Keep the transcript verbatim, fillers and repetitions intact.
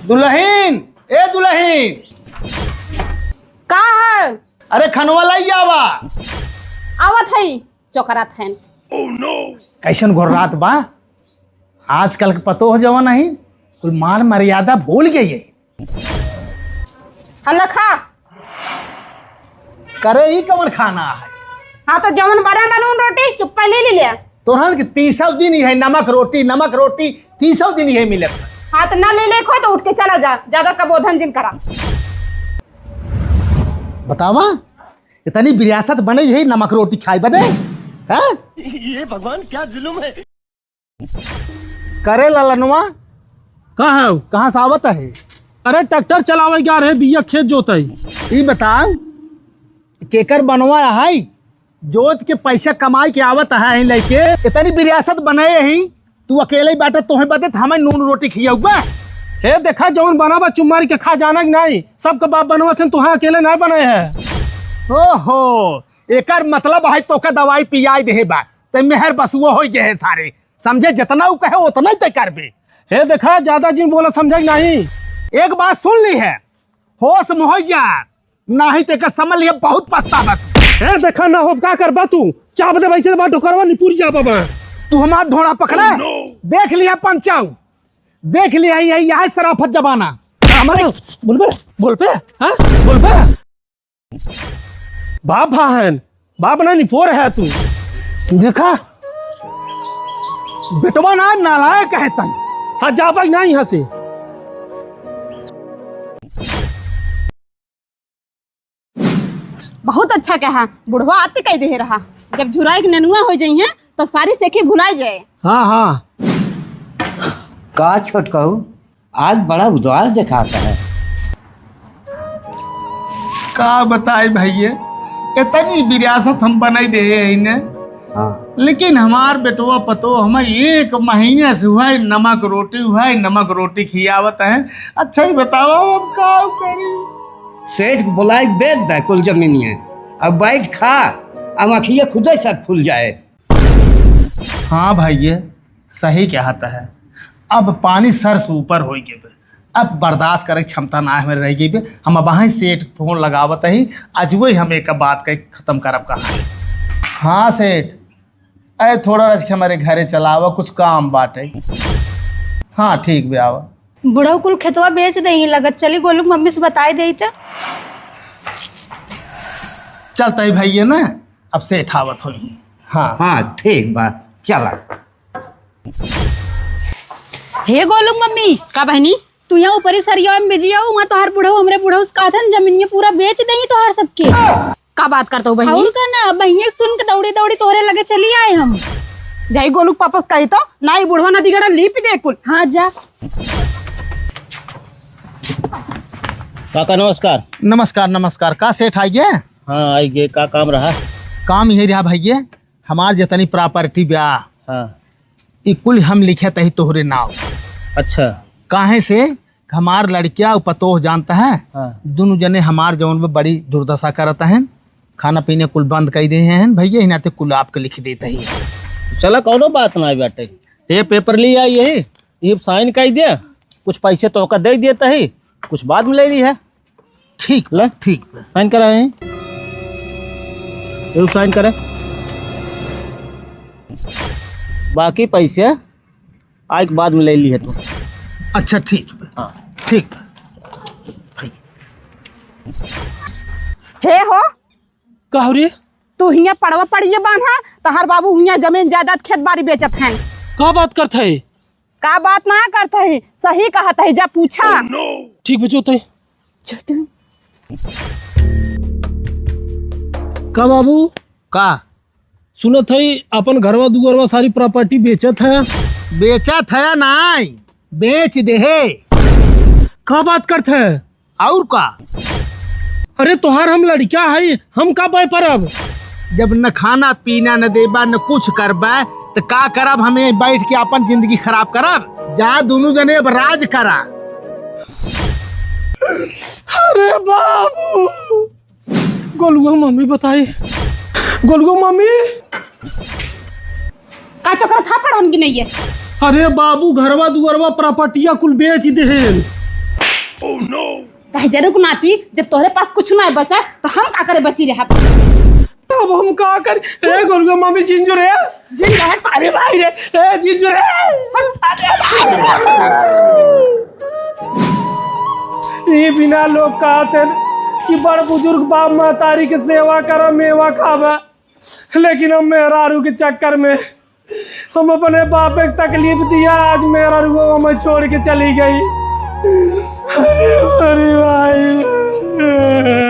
दुलहिन, ए दुलहिन। का है? अरे खनवा लाई आवा। आवत हई, चोकरा थैन। कैसन घोर रात बा? आजकल के पतोह जवन है, कुल मान मर्यादा भूल गई है। हल्ला खा। करे ई कवन खाना है? हाँ, तो जवन बना ना नून रोटी, चुप्पा ले ले ले। तोहन के तीसव दिन ही है नमक रोटी, नमक रोटी, तीसव दिन ही है मिलत। हाँ, तो ना ले ले खो, तो उठ के चला जा, ज्यादा कबोधन जिन करा। बतावा, इतनी विरासत बने है नमक रोटी खाए बदे, हैं? ये भगवान, क्या जुल्म है। करे ललनवा, का है? कहाँ से आवत है? अरे, ट्रैक्टर चलावे जा रहे, बिया खेत जोतई। ई बताओ, केकर बनवा है? जोत के पैसा कमाई के आवत है लेके, इतनी विरासत बनाए ही, तू अकेले ही बाटे, तोहे बदे हमें नून रोटी खियाउबा। हे देखा, जौन बना बा चुम्मारी के खा जाना कि नहीं, सबके बाप बनवत हैं, तुहा अकेले नहीं बनाए है। ओहो, एकर मतलब है तोका दवाई पियाई देहे बा, ते मेहर बसुआ हो गए है सारे। समझे, जितना उ कहे उतना ही तय करबे। हे देखा, ज्यादा जिन बोला, समझे कि नहीं? एक बात सुन ली है, होश में हो जा, नहीं तो एकर समझ लिया बहुत पछतावा। हे देखा ना हो, का करबा तू? चाप दे वैसे बा डोकरवा निपुर जा बाबा। तू हमार ढोड़ा पकड़े। Oh no! देख लिया पंचाऊ, देख लिया यही, यही सराफत जमाना। हमारे बोलबे, बोलबे, हाँ? बोलबे। बाप भाहन, बाप ना निपोर है तू। देखा, बेटवा ना नालायक है तन। हाँ, जा भाई ना यहाँ से। बहुत अच्छा कहा, बुढ़वा आते कह दे रहा, जब झुराई के नेनुआ हो जाई है, तब सारी सेखी भुलाई जाए। हाँ, हाँ। का छोटकऊ, आज बड़ा उदास देखाता है। का बताई भैया, इतनी विरासत हम बनाई दे है इन्हें। हाँ। लेकिन हमार बेटवा पतो हमें एक महीने से हुआ है, नमक रोटी हुआ है, नमक रोटी खियावत है। अच्छा ही बतावा, हम का करी? सेठ बुलाई बेच दे कुल जमीनिया, अब बैठ खा, अब अखिया खुदे से फूल जाए। हाँ भाइये, सही कहत है। अब पानी सर से ऊपर होइ गए बे। अब बर्दाश्त करे के क्षमता ना हमें रह गई बे। हम अब वहीं सेठ फोन लगावत ही, आज वही हम एक बात कह खत्म करब कहानी। हाँ सेठ, अरे थोड़ा रच के हमारे घरे चलावा, कुछ काम बाटे। हाँ ठीक बे, आवा। बुढ़ऊ कुल खेतवा बेच देही लगत, चली गोलू के मम्मी से बताई देई त। चलता ही भैया ना, अब सेठ आवत होई। हाँ। हाँ, ठीक बा, चला। हे गोलू के मम्मी। का बहनी? तू यहाँ ऊपरी सरिया में बिजी हो, वहाँ तोहार बुढ़ऊ हमरे बुढ़ऊ से कहत हन, जमीनिया पूरा बेच देही तोहार सबके। का बात करत हो बहिनी? और का ना, बहिनिया के सुन के दौड़ी दौड़ी तोहरे लगे चली आए हम। जाई गोलू के पापा से कही तो, ना ई बुढ़वा ना दिगड़ा लीप दे कुल। हाँ जा। काका नमस्कार। नमस्कार, नमस्कार। का सेठ आ गया? हाँ, आई गए। का काम रहा? काम यही रहा भैया, हमार जितनी प्रॉपर्टी बा, हाँ। ई कुल हम लिखे तही तोहरे नाव। अच्छा। काहे से हमार लड़किया और पतोह जानता है, हाँ। दोनों जने हमार जौन बा बड़ी दुर्दशा करत हैं, खाना पीना कुल बंद कर दे हैं भैया, इन्हें ते कुल आपके लिख देता ही। चला, कौनो बात ना बाटे, ये पेपर ले आई, यही, ये साइन कर दे, कुछ पैसे तोहका दे देता ही, कुछ बाद में ले ली है। ठीक बा, ले। ठीक बा। साइन करा है। ये साइन करे। बाकी पैसे आए के बाद में ले ली है तू। अच्छा, ठीक बा। हाँ। ठीक बा। हे हो। का हो रे? तू हियां पड़वा पड़िए बांधा, तहार बाबू हियां जमीन जायदाद खेत बाड़ी बेचत हैं। का बात करत है? का बात ना करत है, सही कहत है, जा पूछा। ठीक बा, जो तय। का बाबू? का? सुनत है अपन घरवा दुआरवा सारी प्रॉपर्टी बेचत है? बेचत है नाई, बेच देहे। का बात करत है? और का? अरे तोहार हम लड़का है, हम का पाए परब? जब न खाना पीना न देबा न कुछ करबा, त का करब? हमें बैठ के अपन जिंदगी खराब करब? जा दोनों जने अब राज करा। अरे बाबू, गोलुआ मम्मी बताई, गोलुआ मम्मी। का चक्कर था पड़ोन की नहीं है? अरे बाबू, घरवा दुआरवा प्रॉपर्टिया कुल बेच देहेन। दहिजरू के नाती, जब तोहरे पास कुछ ना बचा, तो हम का करे बची रहब? अब हम का करी? ए, गोलुआ मामी, जिंजू रे। जिंजू रे। अरे भाई रे, ए, जिंजू रे। अरे भाई रे। ई बिना लोग कहत हैं कि बड़ बुजुर्ग बाप महतारी के सेवा करा, मेवा खावा, लेकिन हम मेहरारू के चक्कर में हम अपने बापे के तकलीफ दिया, आज मेहरारू हमें छोड़ के चली गई। अरे, अरे भाई रे।